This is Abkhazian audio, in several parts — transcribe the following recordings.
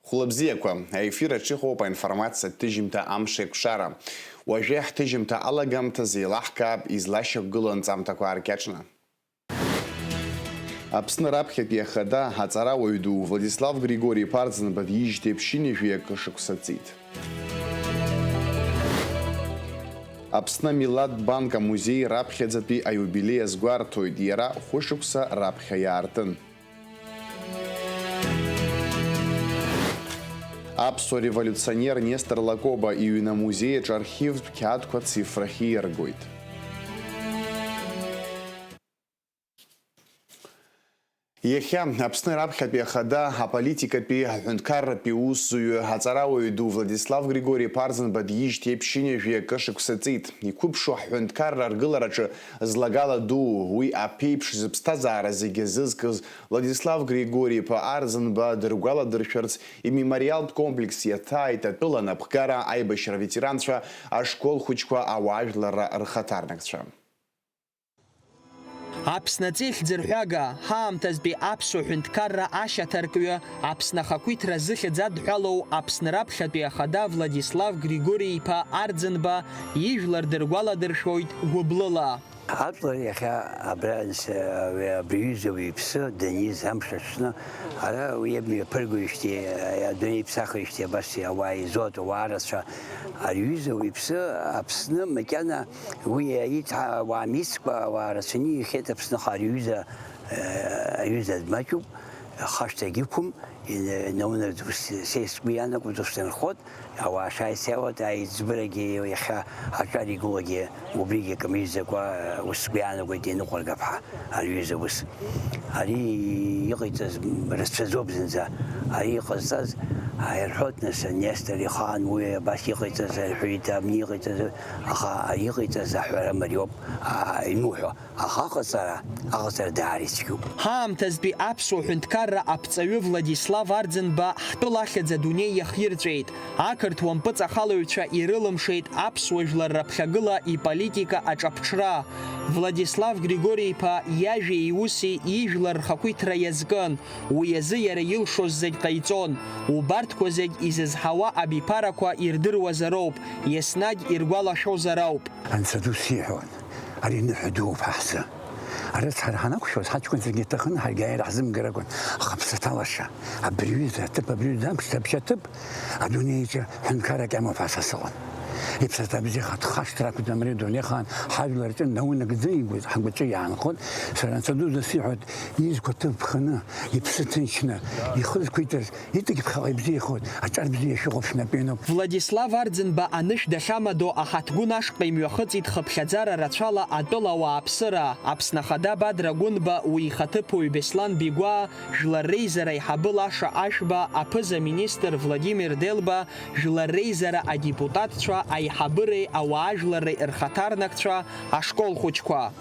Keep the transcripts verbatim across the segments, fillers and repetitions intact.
Хәлыбзиақәа, аефир аҿы иҟоуп аинформациатә ҭыжьымҭа Амш еиқәшара. Уажәы ҳҭыжьымҭа алагамҭазы еилаҳкаап излашьақәгылоу анҵамҭақәа ааркьаҿны. Аԥсны раԥхьатәи ахада аҵарауаҩ ду Владислав Григори-иԥа Арӡынба диижьҭеи ԥшьынҩажәи акы шықәса ҵит. Аԥсны амилаҭтә банк амузеи раԥхьаӡатәи аиубилеи азгәарҭоит, иара хәышықәса раԥхьа иаартын. Аԥсуа револиуционер Нестор Лакоба иҩны амузеи аҿы архивтә қьаадқәа ацифрахь ииаргоит. Иахьа Аԥсны раԥхьатәи ахада аполитикатәи аҳәынҭқарратәи усзуҩы аҵарауаҩ ду Владислав Григори-иԥа Арӡынба диижьҭеи ԥшьынҩажәи акы шықәса ҵит. Иқәыԥшу ҳҳәынҭқарра аргылараҿы злагала дуу, уи аԥеиԥш зыԥсҭазаара зегьы азызкыз Владислав Григори-иԥа Арӡынба дыргәаладыршәарц имемориалтә комплекс иаҭааит атәыла анапхгара, аибашьра аветеранцәа, ашкол хәыҷқәа, ауаажәларра рхаҭарнакцәа. Аԥсны аҵеи хьӡырҳәага, ҳаамҭазтәи аԥсуа ҳәынҭқарра ашьаҭаркҩы, Аԥсны ахақәиҭра зыхьӡ адҳәалоу Аԥсны раԥхьатәи ахада Владислав Григори-иԥа Арӡынба ижәлар дыргәаладыршәоит гәыблыла. Аҵла иахьа абра анс-, абри аҩыза уаҩԥсы даниз амш аҽны, ара уи имҩаԥыргоижьҭеи, адунеи иԥсахижьҭеи абас ауаа изоуп, ауаа рацәа. Ари аҩыза уаҩԥсы Аԥсны макьана уи аиҭ-, ауаа мицкәа, ауаа рацәаны иихьеит Аԥсныҟа ари аҩыза, э, аҩыза дмаҷуп, хашҭагь иқәым, ин-, наунагӡа ус, са сгәы иаанагоит, ус дынхоит. Ауаа шааицалак аиҵбырагьы иахьа аҿар игылогьы убригьы акы мыжьӡакәа, ус сгәы иаанагоит, ианыҟәаргап ҳәа ари аҩыза ус. Ари иҟаиҵаз рацәаӡоуп зынӡа. Ари иҟазҵаз, а, ирҳәоит, нас, Нестор ихаан уи абас иҟаиҵаз, рҳәеит, абни иҟаиҵаз, аха ари иҟаиҵаз аҳәара мариоуп, а, иануҳәо. Аха аҟаҵара, аҟаҵара даара ицәгьоуп. Ҳаамҭазтәи аԥсуа ҳәынҭқарра аԥҵаҩы Владислав Арӡынба ҳтәыла ахьӡ адунеи иахирҵәеит. Ақырҭуа мпыҵахалаҩцәа ирылымшеит аԥсуа жәлар раԥхьагыла иполитика аҿаԥҽра. Владислав Григори-иԥа иажәеи иуси ижәлар рхақәиҭра иазкын. Уи азы иара илшоз зегь ҟаиҵон. Убарҭқәа зегь изызҳауа абиԥарақәа ирдыруазароуп, еснагь иргәалашәозароуп. Анцәа ду сиҳәон, ари ныҳәа дууп ҳа ҳзы. Арыцҳара ҳанақәшәоз, ҳаҷкәынцәагьы иҭахын, ҳаргьы ааира ҳзымгаракәан, аха аԥсаҭа лаша, абри аҩыза аҭыԥ, абри аҩыза амш, абжьаҭыԥ, адунеи аҿы ҳәынҭқаррак иамоуп ҳәа са сыҟан. Иԥсаҭа бзиа хатә хашҭра ақәӡам ари адунеихаан, ҳажәлар рҿы наунагӡа игәы-, ҳгәаҿы иаанхоит. Сара анцәа дуӡӡа сиҳәоит, изқәа ҭыԥ ԥханы, иԥсы ҭынчны, ихы зқәиҵаз, Иҵегьԥхьаҟа ибзиахоит, аҿар бзиа шәыҟоуп, шәнапы иануп. Владислав Арӡынба анышә дахьамадоу аҳаҭгәын ашҟа имҩахыҵит хыԥхьаӡара рацәала атәыла ауааԥсыра. Аԥсны Ахада Бадра Гәынба, уи ихаҭыԥуаҩ Беслан Бигәаа, Жәлар реизара аиҳабы Лаша Ашәба, аԥыза-министр Владимир Делба, Жәлар реизара адепутатцәа, аиҳабыреи ауаажәларреи рхаҭарнакцәа, ашкол хәыҷқәа.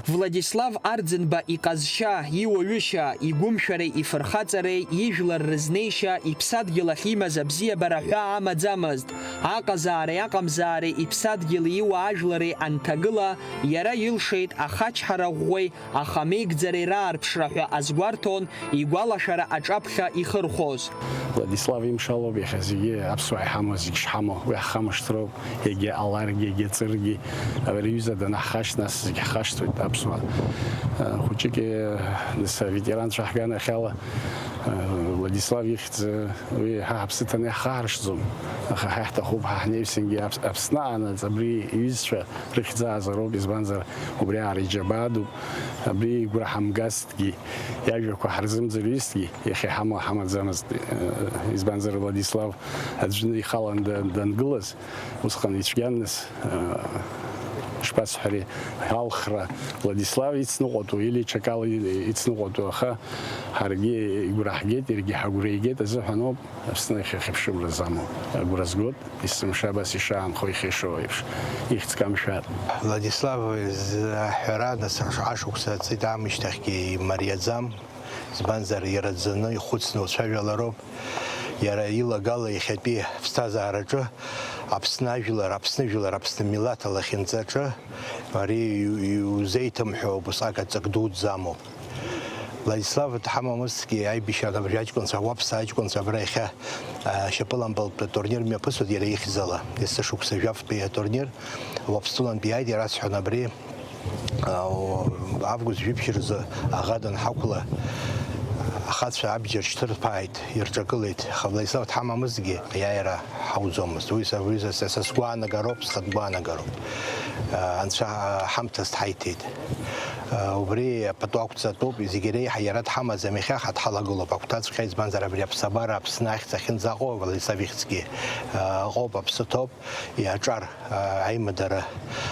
Владислав Арӡынба иҟазшьа, иуаҩышьа, игәымшәареи ифырхаҵареи, ижәлар рызнеишьа, иԥсадгьыл ахь имаз абзиабара ҳәаа амаӡамызт. Аҟазаареи аҟамзаареи, иԥсадгьыли иуаажәлари анҭагыла, иара илшеит ахачҳара ӷәӷәеи ахамеигӡареи раарԥшра ҳәа азгәарҭон игәалашәара аҿаԥхьа ихырхәоз. Владислав имшалоуп иахьа зегьы аԥсуаа иҳамоу, зегь шҳамоу, уи ҳхамышҭроуп, егьа ҟаларгьы, егьа ҵыргьы. Абри аҩыза данаҳхашҭ, нас зегь ҳхашҭуеит, Аԥсуаа, э, хәыҷык, э, нас аветеранцәа ҳганахьала, э, Владислав ихьӡ, э, уи ҳа ҳаԥсы ҭаны иаҳхаҳаршҭӡом, аха ҳа иаҳҭахуп, ҳа ҳнеиԥсангьы Аԥс-, Аԥсны аанаҵ абри иҩызцәа рыхьӡ аазароуп, избанзар, убри аара иџьабаадуп, абри игәра ҳамгазҭгьы, иажәақәа ҳарзымӡырҩызҭгьы, иахьа иҳамоу ҳамаӡамызт, э, избанзар, Владислав аӡәны ихалан да-, дангылаз, усҟан ицәгьан нас, э, шԥасҳәари, алхра Владислав ицныҟәатәу, Илич акала и-, ицныҟәатәу, аха ҳаргьы игәра ҳгеит, иаргьы ҳагәра игеит азыҳәан ауп Аԥсны ахьыхьыԥшымра замоу. Агәра згоит, есымша абас ишаанхо ихьышо еиԥш, ихьӡ камшәар. Владислав изы аҳәара нас ашықәса ҵит аамышьҭахьгьы имариаӡам, избанзар, иара дзаны ихәыцны уцәажәалароуп. Иара илагала иахьатәи аԥсҭазаараҿы Аԥсны ажәлар, Аԥсны жәлар, Аԥсны милаҭ алахьынҵаҿы ари иу-, иузеиҭымҳәо убасҟак аҵак дуӡӡа амоуп. Владислав дҳамамызҭгьы, аибашьра абри аҷкәынцәа, ауаԥсаа аҷкәынцәа абра иахьа, а, шьапылампылтә турнир мҩаԥысуеит иара ихьӡала. Есышықәса жәафтәи атурнир Уаԥстәылантәи иааит, иара сҳәон абри, а, о, август жәиԥшь рзы аӷа данҳақәла, ахацәа абџьар шьҭырԥааит, ирҿагылеит, аха Владислав дҳамамызҭгьы, аиааира ҳауӡомызт. Уи са, уи са, са, са сгәаанагароуп, схатә гәаанагароуп. А, Анцәа ҳамҭас дҳаиҭеит. А, убри пату ақәҵатәуп, зегьы реиҳа иара дҳамаӡам, иахьа ҳадҳалагылоуп агәҭаҵәҟьа, избанзар абри аԥсабара Аԥсны ахьӡ ахьынӡаҟоу, Владислав ихьӡгьы, а, ыҟоуп, аԥсы ҭоуп. Иаҿар, а, аимадара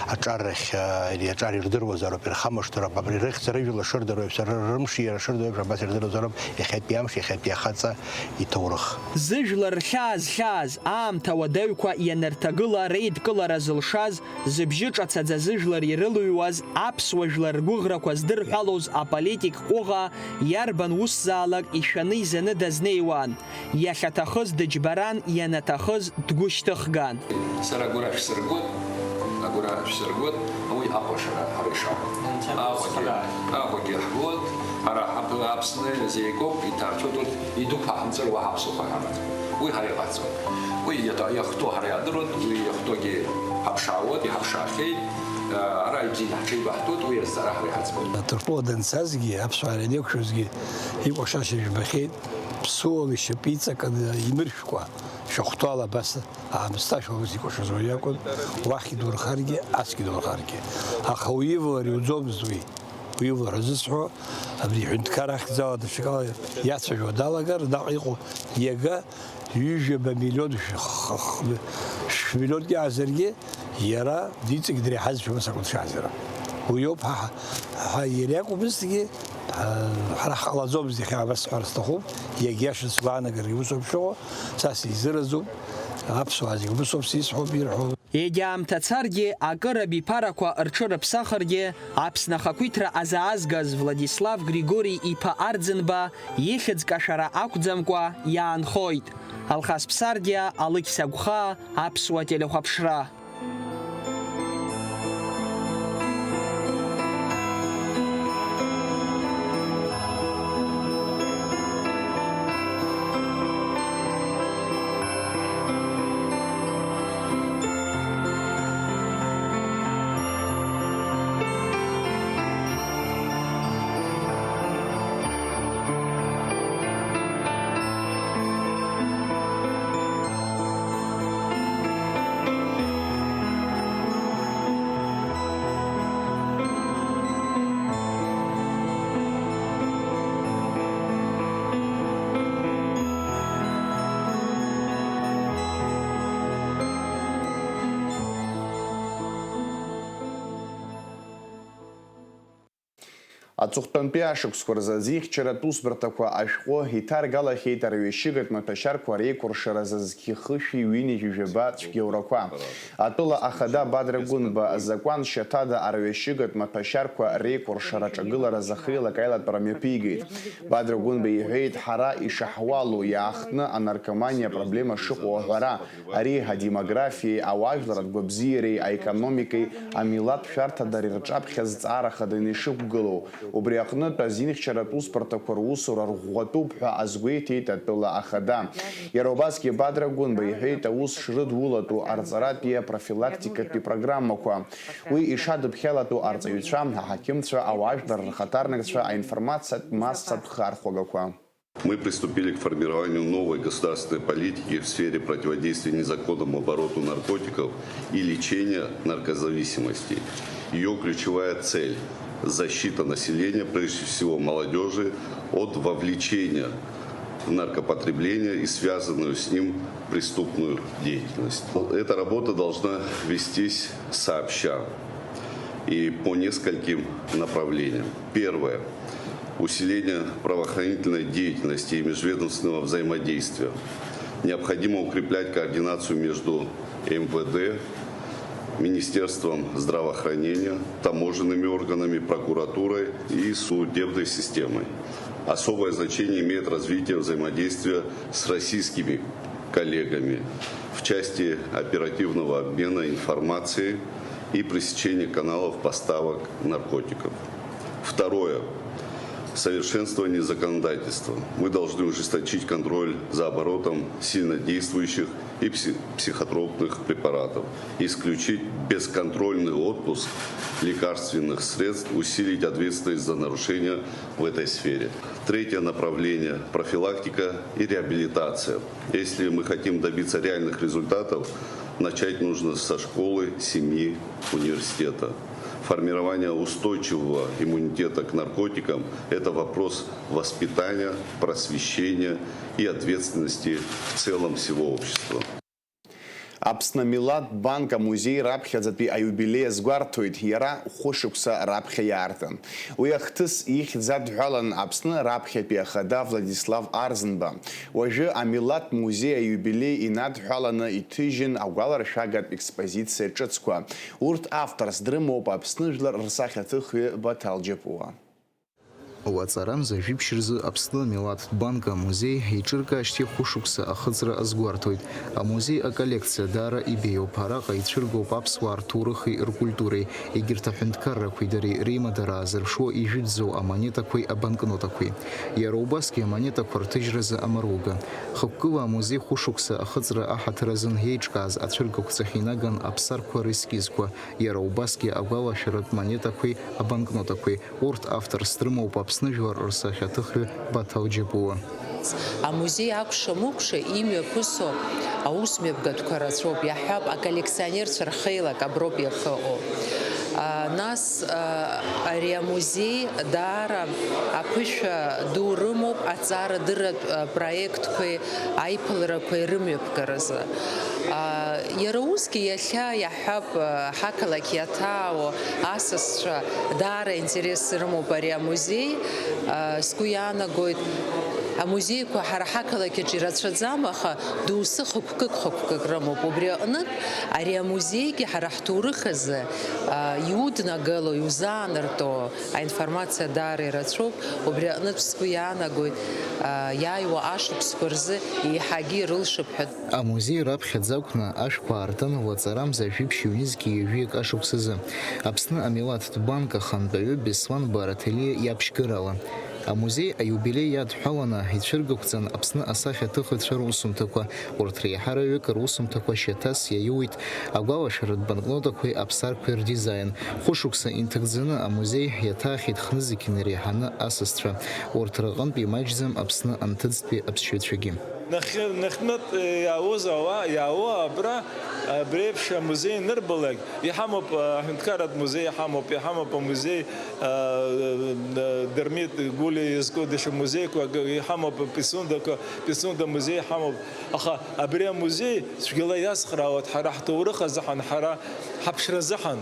аҿар рахь, а, иаҿар ирдыруазароуп, ирхамышҭроуп, абри рыхьӡ рыжәла шырдыруа еиԥш, ры-, рымш иара шырдыруа еиԥш, абас ирдыруазароуп иахьатәи амш, иахьатәи ахаҵа иҭоурых. Зыжәлар рхьаа зхьааз, аамҭа уадаҩқәа ианырҭагыла реидкылара зылшаз, зыбжьы ҿацаӡа зыжәлар ирылыҩуаз, аԥсуа жәлар ргәыӷрақәа здырҳәалоз аполитик ҟәыӷа иарбан усзаалак ишәаны изаны дазнеиуан. Иахьаҭахыз дыџьбаран, ианаҭахыз дгәышьҭыхган. Сара агәра шәсыргоит, агәра шәсыргоит, уи акәашара ҳара ишаҳҳәо. Анцәа Аҟәагьы, ицхырааит. Аҟәагьы ҳгоит, ҳара ҳаԥ-, Аԥсны зегьакоуп, иҭарцәоит урҭ, идуқәа ҳамҵыр, уаҳа аԥсуақәа ҳамаӡам. Уи ҳара иҟаҳҵом. Уи иаҭа-, иахәҭоу ҳара иаадыруеит, уи иахәҭоугьы ҳаԥшаауеит, иҳаԥшаахьеит, ара ибзианы ҳҽеибаҳҭоит, уи азҵаара ҳара иҳаӡбоит. Ҭырқәтәыла данцазгьы, аԥсуаа ианеиқәшәозгьы икәашашьа жәбахьеит. Ԥсуала ишьапы иҵакны имыршәкәа, шәахәҭала абас аамысҭашәа ус икәашоз уаҩ иакәын, уахь идурхаргьы, асгьы идурхаргьы. Аха уивалар иуӡомызт уи. Уивалар ҳәа зысҳәо, абри иҳәынҭқар ахьӡала даҽакала иацәажәо далагар, наҟ иҟоу иага ҩажәаба миллион, шә-, х-, х-, шә-, миллионк иаазаргьы, иара диҵегь дреиҳазшәа, ус акәын дшаазара. Уи ауп ҳа, ҳа, ҳа иара иакәмызҭгьы, ҳа, ҳара ҳҟалаӡомызт, иахьа абас сҳәар сҭахуп, иагьиашан сгәаанагарагьы усоуп шыҟоу, са сизыразуп, аԥсуаа зегь усоуп сизҳәо, ирҳәо. Егьа аамҭа царгьы, акыр абиԥарақәа рҽырыԥсахыргьы, Аԥсны ахақәиҭра азаазгаз Владислав Григори-иԥа Арӡынба ихьӡ кашәара акәӡамкәа иаанхоит. Алхас Ԥсардиа, Алықьса Гәхаа, Аԥсуа телехәаԥшра. Аҵыхәтәантәи ашықәсқәа рзы азихьчаратә усбарҭақәа ашәҟәы иҭаргалахьеит арҩашьыгатә маҭәашьарқәа реикәыршара зазгьы хышәи ҩынҩажәи жәаба цәгьоурақәа. Атәыла ахада Бадра Гәынба азакәан шьаҭада арҩашьыгатә маҭәашьарқәа реикәыршара аҿагылара зхы еилак аилатәара мҩаԥигеит. Бадра Гәынба иҳәеит, ҳара ишаҳуалу иаахтны анаркоманиа апроблема шыҟоу аҳәара, ари адемографиеи, ауаажәларратә гәабзиареи, аекономикеи, амилаҭ шәарҭадареи рҿаԥхьа зҵаара хаданы ишықәгылоу, Убри аҟнытә азинхьчаратә усбарҭақәа русура рӷәӷәатәуп ҳәа азгәеиҭеит атәыла ахада. Иара убасгьы Бадра Гәынба иҳәеит аус шрыдулатәу арҵаратәи апрофилактикатәи программақәа. Уи ишадыԥхьалатәу арҵаҩцәа, аҳақьымцәа, ауаажәлар рхаҭарнакцәа, аинформациатә массатә хархәагақәа. Мы приступили к формированию новой государственной политики в сфере противодействия незаконному обороту наркотиков и лечения наркозависимости. Ее ключевая цель — защита населения, прежде всего молодежи, от вовлечения в наркопотребление и связанную с ним преступную деятельность. Эта работа должна вестись сообща и по нескольким направлениям. Первое. Усиление правоохранительной деятельности и межведомственного взаимодействия. Необходимо укреплять координацию между М В Д, Министерством здравоохранения, таможенными органами, прокуратурой и судебной системой. Особое значение имеет развитие взаимодействия с российскими коллегами в части оперативного обмена информацией и пресечения каналов поставок наркотиков. Второе. Совершенствование законодательства. Мы должны ужесточить контроль за оборотом сильнодействующих и пси- психотропных препаратов, исключить бесконтрольный отпуск лекарственных средств, усилить ответственность за нарушения в этой сфере. Третье направление — профилактика и реабилитация. Если мы хотим добиться реальных результатов, начать нужно со школы, семьи, университета. Формирование устойчивого иммунитета к наркотикам — это вопрос воспитания, просвещения и ответственности в целом всего общества. Аԥсны Амилаҭтә банк амузеи раԥхьаӡатәи аиубилеи азгәарҭоит, иара хәышықәса раԥхьа иаартын. Уи ахҭыс ихьӡ адҳәалан Аԥсны раԥхьатәи ахада Владислав Арзынба. Уажәы Амилаҭтә музеи аиубилеи инадҳәаланы иҭыжьын агәаларшәагатә експозициа ҿыцқәа. Урҭ авторс дрымоуп Аԥсны жәлар рсахьаҭыхҩы Баҭал Џьапуа. Уаҵарамза жәибжь рзы Аԥсны Амилаҭтә банк амузеи еиҿыркаашьҭеи хәышықәса ахыҵра азгәарҭоит. Амузеи аколлекциа даара ибеиоуп. Араҟа ицәыргоуп аԥсуаа рҭоурыхи ркультуреи, егьырҭ аҳәынҭқаррақәеи дареи реимадара аазырԥшуа ижәытәӡоу амонетақәеи абанкнотақәеи. Иара убасгьы амонетақәа рҭыжьразы амаруга. Хықәкыла амузеи хәышықәса ахыҵра аҳаҭыр азын иеиҿкааз ацәыргақәҵахь инаган аԥсарқәа рескизқәа, иара убасгьы агәалашәаратә монетақәеи абанкнотақәеи. Урҭ авторс дрымоуп Аԥсны жәлар рсахьаҭыхҩы Баҭал Џьапуа. Амузеи акәша-мыкәша имҩаԥысуа аусмҩаԥгатәқәа рацәоуп, иаҳҳәап, аколлекционерцәа рхеилак аброуп иахьыҟоу. А, нас, а, ари амузеи даара аԥышәа ду рымоуп аҵарадырратә, а, проектқәеи аиԥыларақәеи рымҩаԥгаразы. А, иара усгьы иахьа иаҳҳәап, ҳақалақь иаҭаауа асасцәа даара интерес рымоуп ари амузеи. Сгәы иаанагоит, амузеиқәа ҳара ҳақалақь аҿы ирацәаӡам, аха доусы хықәкык-хықәкык рымоуп. Убри аҟнытә, ари амузеигьы ҳара ҳҭоурых азы иуднагало, иузаанарто аинформациа даара ирацәоуп. Убри аҟнытә сгәы иаанагоит, иааиуа ашықәсқәа рзы еиҳагьы ирылшап ҳәа. Амузеи раԥхьаӡа акәны ашәқәа аартын, уаҵарамза жәиԥшь ҩнызқьи ҩажәиак ашықәсазы, Аԥсны амилаҭтә банк ахантәаҩы Беслан Бараҭелиа иаԥшьгарала. Амузеи аиубилеи иадҳәаланы ицәыргақәҵан Аԥсны асахьаҭыхыҩцәа русумҭақәа. Урҭ реиҳараҩык русумҭақәа шьаҭас иаиуит агәалашәаратә банкнотақәеи аԥсарқәеи рдизаин. Хәышықәса инҭагӡаны амузеи иаҭаахьеит хнызқьны иреиҳаны асасцәа. Урҭ рҟынтә имаҷӡам Аԥсны анҭыҵтәи аԥсшьаҩцәагьы. Нахь-, нахьхьынтә иаауаз ауаа, иаауа абра, абри еиԥш амузеи анырбалак, иҳамоуп, аҳәынҭқарратә музеи иҳамоуп, иҳамоуп амузеи, а, а, Дырмит Гәлиа иазку даҽа музеиқәак, иҳамоуп Пицундақәа, Пицунда музеи иҳамоуп. Аха абри амузеи цәгьала иацхраауеит ҳара ҳҭоурых азыҳәан, ҳара ҳаԥшра азыҳәан.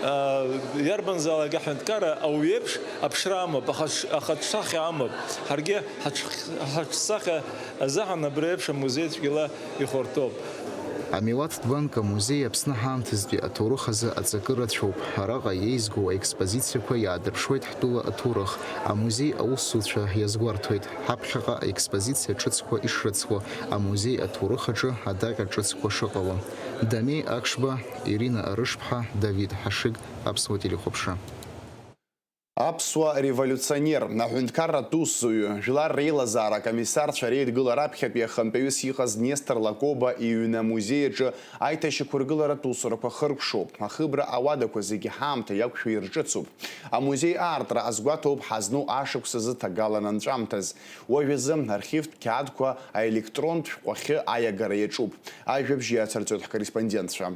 А, иарбанзаалак аҳәынҭқарра ауаҩеиԥш аԥшра амоуп, аха ҽ-, аха ҽсахьа амоуп. Ҳаргьы ҳаҽ-, ҳаҽсахьа азыҳәан абри еиԥш амузеи цәгьала ихәарҭоуп. Амилаҭтә банк амузеи Аԥсны ҳаамҭазтәи аҭоурых азы аҵакы рацәоуп. Араҟа еизгоу аекспозициақәа иаадырԥшуеит ҳтәыла аҭоурых. Амузеи аусзуҩцәа иазгәарҭоит, ҳаԥхьаҟа аекспозициа ҿыцқәа ишрыцло, амузеи аҭоурых аҿы адаҟьа ҿыцқәа шыҟало. Дамеи Акшба, Ирина Арышԥҳа, Давид Ҳашыг, Аԥсуа телехәаԥшра. Аԥсуа револиуционер, аҳәынҭқарратә усзуҩы, жәлар реилазаара акомиссарцәа реидгыла раԥхьатәи ахантәаҩыс иҟаз Нестор Лакоба иҩны амузеи аҿы аиҭашьақәыргыларатә усурақәа хыркәшоуп. Ахыбра ауадақәа зегьы ҳаамҭа иақәшәо ирҿыцуп. Амузеи аартра азгәаҭоуп ҳазну ашықәс азы ҭагалан анҵәамҭаз. Уажәазы архивтә қьаадқәа аелектрон шәҟәахьы аиагара иаҿуп. Ажәабжь иацырҵоит ҳкорреспондентцәа.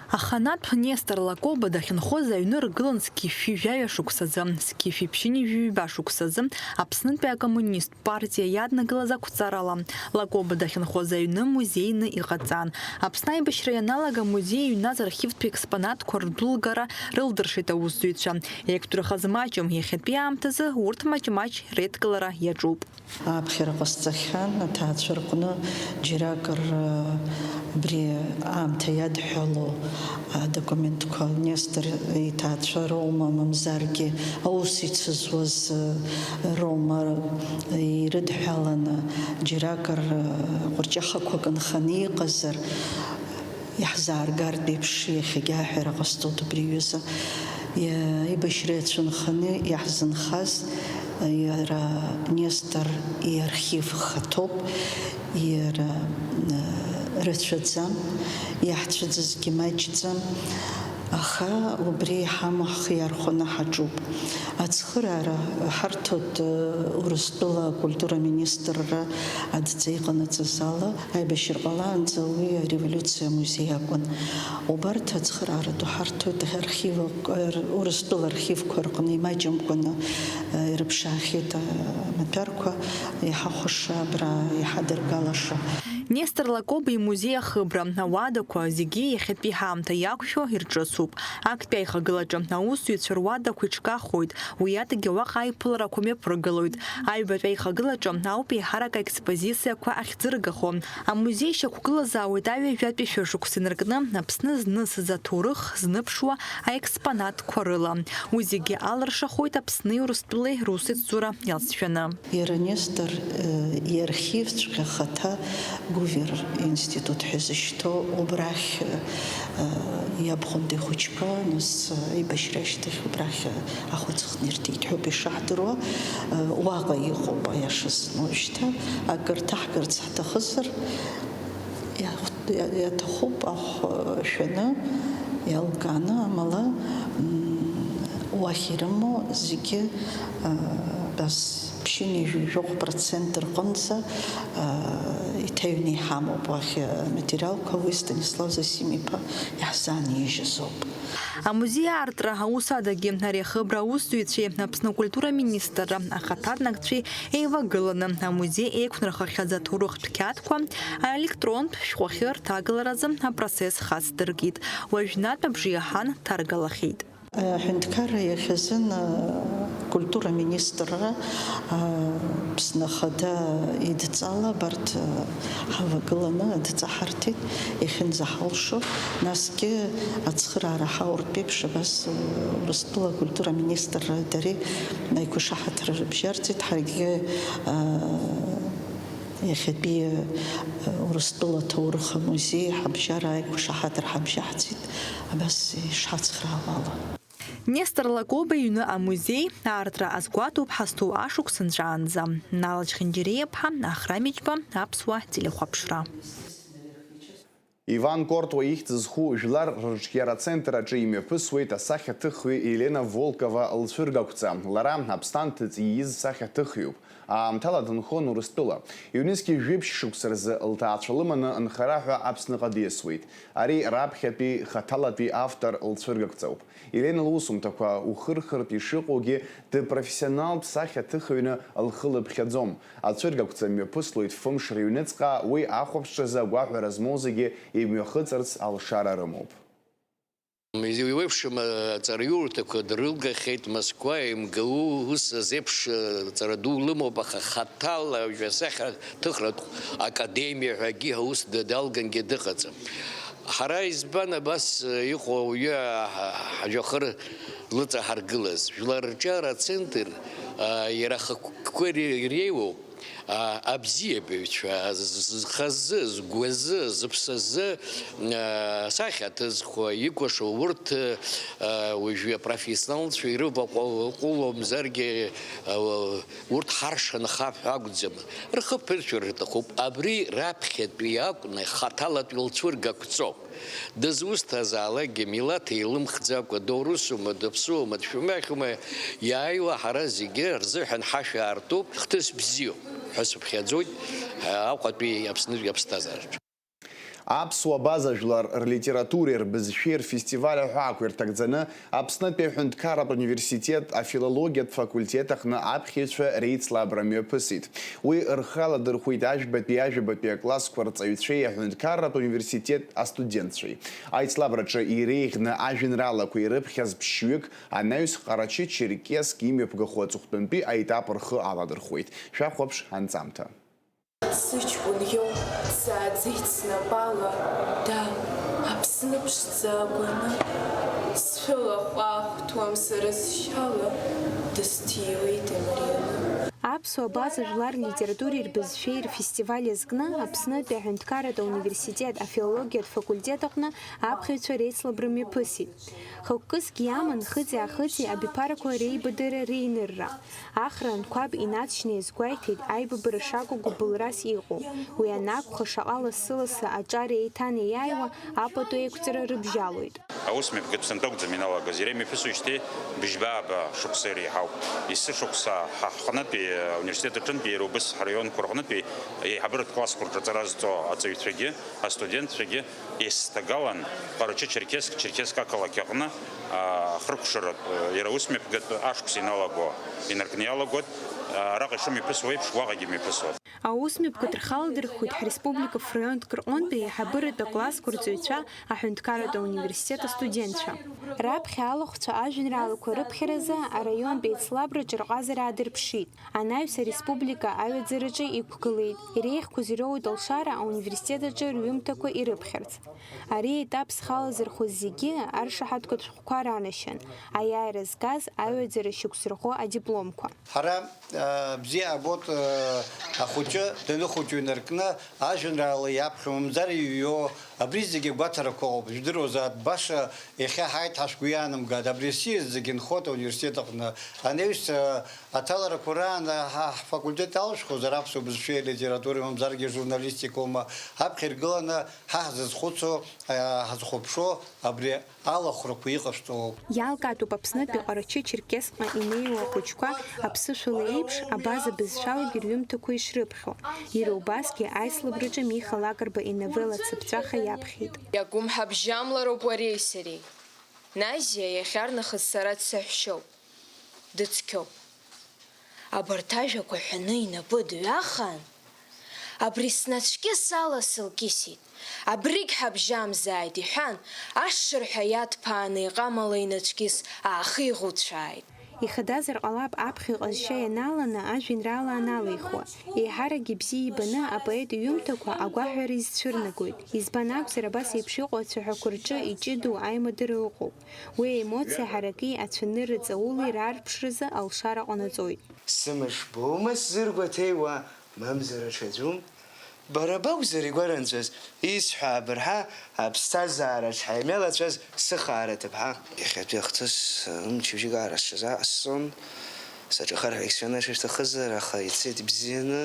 Аханатә Нестор Лакоба дахьынхоз аҩны ргылан зқьи жәшәи жәаҩа шықәсазы, зқьи жәшәи ԥшьынҩажәи ҩба шықәсазы Аԥснытәи акоммунисттә партиа иаднакылаз ақәҵарала. Лакоба дахьынхоз аҩны музеины иҟаҵан. Аԥсны аибашьра ианалага амузеи иҩназ архивтә експонатқәа рдәылгара рылдыршеит аусзуҩцәа. Еиқәдырхаз маҷым, иахьатәи аамҭазы урҭ маҷ-маҷ реидкылара иаҿуп. Аԥхьара ҟасҵахьан аҭаацәа рҟны џьаракыр, абри аамҭа иадҳәало адокументқәа, Нестор иҭаацәа роума, мамзаргьы аус ицызуаз роума ирыдҳәаланы, џьаракыр ҟәырҷахақәак нханы иҟазар, иаҳзааргартә еиԥш, иахьагьы аҳәара ҟасҵоит убри аҩыза. Иа-, аибашьра иацәынханы иаҳзынхаз, иара Нестор иархив хаҭоуп, иара, э, рацәаӡам, иаҳцәыӡызгьы маҷӡам, аха убри иҳамоу ҳхы иархәаны ҳаҿуп. Ацхыраара ҳарҭоит, э, Урыстәыла акультура министрра адҵа иҟанаҵаз ала. Аибашьра ҟалаанӡа уи ареволиуциа амузеи акәын. Убарҭ ацхырааратә ҳарҭоит архив, Урыстәыла архивқәа рҟны имаҷымкәаны, э, ирыԥшаахьеит амаҭәарқәа, иҳахәаша абра иҳадыргалаша. Нестор Лакоба имузеи ахыбра, ауадақәа зегьы иахьатәи ҳаамҭа иақәшәо ирҿыцуп. Актәи аихагылаҿы аусзуҩцәа руадақәа иҿкаахоит, уи адагьы уаҟа аиԥыларақәа мҩаԥыргалоит. Аҩбатәи аихагылаҿы ауп еиҳарак аекспозициақәа ахьӡыргахо. Амузеи шьақәгылазаауеит аҩажәатәи шәышықәса инаркны Аԥсны знысыз аҭоурых зныԥшуа аекспонатқәа рыла. Уи зегьы алыршахоит Аԥсни Урыстәылеи русеицура иалҵшәаны. Иара Нестор, э, иархивҵәҟьа хаҭа Гувер институт ҳәа изышьҭоу убрахь, э, иабхәындеи хәыҷқәа, нас, э, аибашьра ашьҭахь убрахь, э, ахәыц хнирҭеит ҳәоуп ишаҳдыруа, э, уаҟа иҟоуп, аиашаз, уажәшьҭа акыр ҭаҳгарц ҳҭахызар, иа-, иа-, иаҭахуп ахә, э, шәаны, иалкааны, амала, м, уахь ирымоу зегьы, э, абас ԥшьынҩажәи жәохә процент рҟынӡа, э, иҭаҩны иҳамоуп уахь, э, аматериалқәа, уи Станислав Зосим-иԥа иаҳзаанижьыз ауп. Амузеи аартра аус адагьы ари ахыбра аусзуҩцәеи Аԥсны акультура министрра ахаҭарнакцәеи еивагыланы амузеи еиқәнархахьаз аҭоурыхтә қьаадқәа аелектронтә шәҟәахьы рҭагаларазы апроцесс хацдыркит, уажәнатә абжеиҳан ҭаргалахьеит. Аҳәынҭқарра иахьазын, акультура министрра, Аԥсны Ахада идҵала абарҭ ҳавагыланы адҵа ҳарҭеит, иахьынӡаҳалшо. Насгьы ацхыраара ҳауртә еиԥш абас Урыстәыла акультура министрра дареи аиқәшаҳаҭра рыбжьарҵеит, ҳаргьы, а, иахьатәи, а, Урыстәыла аҭоурых амузеи ҳабжьара аиқәшаҳаҭра ҳабжьаҳҵеит, абас ишҳацхраауа ала. Нестор Лакоба иҩны амузеи аартра азгәаҭоуп ҳазҭоу ашықәс нҵәаанӡа. Нала Чхинџьариа-ԥҳа, Ахра Миџьба, Аԥсуа телехәаԥшра. Иван Кортуа ихьӡ зху жәлар рырҿиара ацентр аҿы имҩаԥысуеит асахьаҭыхҩы Елена Волкова лцәыргақәҵа. Лара Аԥсны анҭыҵ ииз сахьаҭыхҩуп. Аамҭала дынхон Урыстәыла. Ҩнызқьи жәиԥшь шықәса рзы лҭаацәа лыманы нхара ҳәа Аԥсныҟа диасуеит. Ари раԥхьатәи хаҭалатәи автор лцәыргақәҵоуп. Елена лусумҭақәа ухырхыртә ишыҟоугьы, дыпрофессионалтә сахьаҭыхҩны лхы лыԥхьаӡом. Ацәыргақәҵа мҩаԥыслоит фымш рыҩныҵҟа, уи ахәаԥшразы агәаҳәара змоу зегьы имҩахыҵырц алшара рымоуп. Еиуеиԥшым аҵараиурҭақәа дрылгахьеит Москва, М Г У, ус азеиԥш ҵара ду лымоуп, аха хаҭала жәасахьаҭыхратә академиа ҳәагьы аус далгангьы дыҟаӡам. Ҳара избан абас иҟоу ауаҩы ҳажәахыр лыҵаҳаргылаз? Жәлар рҿиара ацентр, а, иара ахықәкы иреиуоуп. А, абзиабаҩцәа, з-, з-, зхазы, згәазы, зыԥсазы, а, асахьа ҭызхуа, икәашо урҭ, а, уажәы апрофессионалцәа ирываҟәыломзаргьы, а, урҭ ҳаршанхап ҳәа акәӡам. Рхы ԥыршәар рҭахуп. Абри раԥхьатәи акәны хаҭалатәи лцәыргақәҵоуп. Дызусҭазаалакгьы милаҭ еилымхӡакәа, доурысума, даԥсуоума, дшәымахьума, иааиуа ҳара зегьы рзыҳәан ҳашәа аартуп, хҭыс бзиоуп ҳәа сыԥхьаӡоит Аҟәатәи Аԥснытәи аԥсҭазаараҿы. Аԥсуа база жәлар рлитературеи рбызшәеи рфестиваль аҳәаақәа ирҭагӡаны Аԥснытәи аҳәынҭқарратә университет афилологиатә факультет аҟны аԥхьаҩцәа реицлабра мҩаԥысит. Уи рхы аладырхәит ажәбатәи, ажәабатәи аклассқәа рҵаҩцәеи аҳәынҭқарратә университет астудентцәеи. Аицлабраҿы иреиӷьны ажәеинраалақәа ирыԥхьаз ԥшьҩык анаҩс Ҟарачы-Черкесск имҩаԥгахо аҵыхәтәантәи аетап рхы аладырхәуеит. Шәахәаԥш анҵамҭа. Сыҷкәын иоуп, дсааӡеит снапала, да, Аԥсны ԥшӡа агәаны, сшәыла ҟәаахәҭуам сара сшьала, дысҭиуеит имарианы. Аԥсуа база жәлар литературеи рбызшәеи рфестиваль иазкны Аԥснытәи аҳәынҭқарратә ауниверситет афилологиатә факультет аҟны аԥхьаҩцәа реицлабра мҩаԥысит. Хықәкысгьы иаман хыҵи-аахыҵи абиԥарақәа реибадырра, реинырра. Ахра анқәаб инаҵшьны иазгәеиҭеит аибабара шакәу гәыбылрас иҟоу. Уи анакәха, шаҟа лассы-лассы аҿар еиҭанеиааиуа апату еиқәҵара рыбжьалоит. Аусмҩаԥгатә сынтәа акәӡам иналагаз, иара имҩаԥысуеижьҭеи быжьба-ааба шықәса иреиҳауп. Есышықәса ҳа ҳҟнытәи, ауниверситет аҿынтәи, иара убас ҳараионқәа рҟнытәи аиҳабыратә классқәа рҿы аҵара зҵо аҵаҩцәагьы, астудентцәагьы еицҭагалан, Ҟарачы-Черкесск, Черкесск ақалақь аҟны, аа, хыркәшаратә, иара аусмҩаԥгатә ашықәс иналаго, инаркны иалагоит, араҟа ишымҩаԥысуа еиԥш, уаҟагьы мҩаԥысуеит. Аусмҩаԥгатә рхы аладырхәит ҳреспублика фронтк рҟынтәи аиҳабыратә аклассқәа рҵаҩцәа, аҳәынҭқарратә ауниверситет астудентцәа. Раԥхьа алахәцәа ажәеинраалақәа рыԥхьаразы араионтә еицлабраҿы рҟазара аадырԥшит. Анаҩс ареспублика аҩаӡараҿы иқәгылеит, иреиӷьқәаз ироуеит алшара ауниверситет аҿы рҩымҭақәа ирыԥхьарц. Ари аетап зхы алазырхәыз зегьы аршаҳаҭгатә шәҟәқәа ранашьан, аиааира згаз аҩаӡара шьақәзырӷәӷәо адипломқәа. Ҳара, а, бзиа ҳбоит, а, ахәыҷы даныхәыҷу инаркны, ажәеинраала иаԥхьо, мамзар иҩуа, абри зегьы гәаҭарақәа ыҟоуп. Жәдыруазааит, баша иахьа ҳааит ҳәа шәгәы иаанамгааит, абри асиас зегьы нхоит ауниверситет аҟны. Анаҩс, а, аҭаларақәа раан ҳа ҳфакультет алшәхозар, аԥсуа бызшәеи алитературеи, мамзаргьы ажурналистикоума, ҳаԥхьа иргыланы ҳа ҳзызхәыцуа, а, ҳазхәаԥшуа абри алахәрақәа иҟашәҵо ауп. Иалкаатәуп Аԥснытәи Ҟарачы-Черкессҟа инеиуа ахәыҷқәа аԥсышәала еиԥш, абаза бызшәалагьы рҩымҭақәа ишрыԥхьо. Иара убасгьы аицлабраҿы Миха Лакрба иновелла Цыԥҵәаха иаԥхьеит. Иагәымҳабжьамлароуп уареи сареи. Назиа иахьарнахыс сара дсаҳәшьоуп, дыцқьоуп. Абарҭ ажәақәа ҳәаны инапы дҩахан, абри снацәкьыс ала сылкьысит, абригь ҳабжьамзааит, иҳәан, ашырҳәа иадԥааны иҟамала инацәкьыс аахигәыцәааит. Ихадазар ҟалап аԥхьаҩ иҟазшьа ианаланы ажәеинраала аналихуа. Еиҳарак ибзиа ибаны апоет иҩымҭақәа агәаҳәара изцәырнагоит. Избан акәзар, абас еиԥш иҟоу ацәаҳәақәа рҿы иҷыдоу аимадара ыҟоуп. Уи аемоциа ҳараки ацәанырра ҵаули раарԥшразы алшара ҟанаҵоит. Сымыш боума сзыргәаҭеиуа, мамзар аҽаӡәым? Бара бакәзар игәаранҵәаз, исҳәа абырҳәа, аԥсҭазаараҿ ҳаимҩалацәаз сыхаара ҭыԥҳа. Иахьатәи ахҭыс, мчыбжьык аара сҽазааҟасҵон, саҿахар ҳәа егьсҳәан, шәышәҭахызар, аха ицеит ибзианы.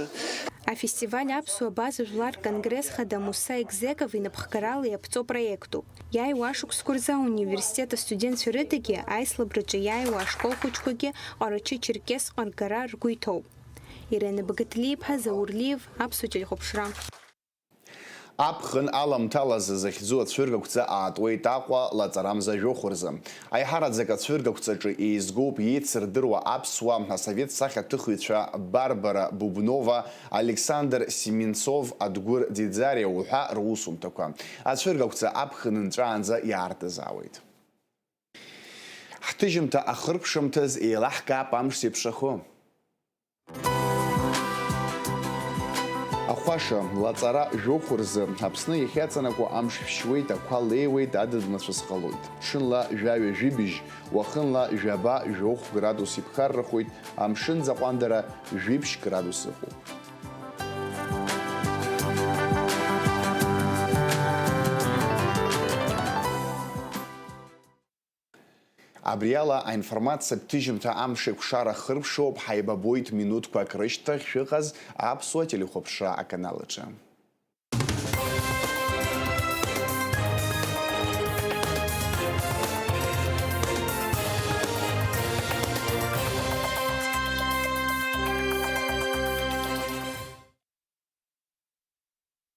Афестиваль Аԥсуа база жәлар рконгресс хада Муса Егзеков инапхгарала иаԥҵоу проектуп. Иааиуа ашықәсқәа рзы ауниверситет астудентцәа рыдагьы аицлабраҿы иааиуа ашкол хәыҷқәагьы Ҟарачы-Черкессҟа ргара ргәы иҭоуп. Ирена Багаҭлиаԥҳа, Заур Лиев, Аԥсуа телехәаԥшра. Аԥхын аламҭалазы захьӡу ацәыргақәҵа аатуеит Аҟәа лаҵарамза жәохә рзы. Аиҳараӡак ацәыргақәҵаҿы еизгоуп еицырдыруа аԥсуаа асовет сахьаҭыхҩцәа Барбара Бубнова, Александр Семенцов, Адгәыр Ӡиӡариа уҳәа русумҭақәа. Ацәыргақәҵа аԥхын нҵәаанӡа иаартызаауеит. Ҳҭыжьымҭа ахыркәшамҭаз еилаҳкаап амш зеиԥшрахо. Ахәаша, лаҵара жәохә рзы Аԥсны иахьаҵанакуа амш шәшьуеит, ақәа леиуеит, адыд-мацәыс ҟалоит. Ҽынла жәаҩа-жәибжь, уахынла жәаба-жәохә градус иԥхаррахоит, амшын ӡаҟәандара жәиԥшь градус ыҟоуп. Абри ала аинформациатә ҭыжьымҭа амш еиқәшара хыркәшоуп, ҳаибабоит минуҭқәак рышьҭахь шәыҟаз аԥсуа телехәаԥшра аканал аҿы.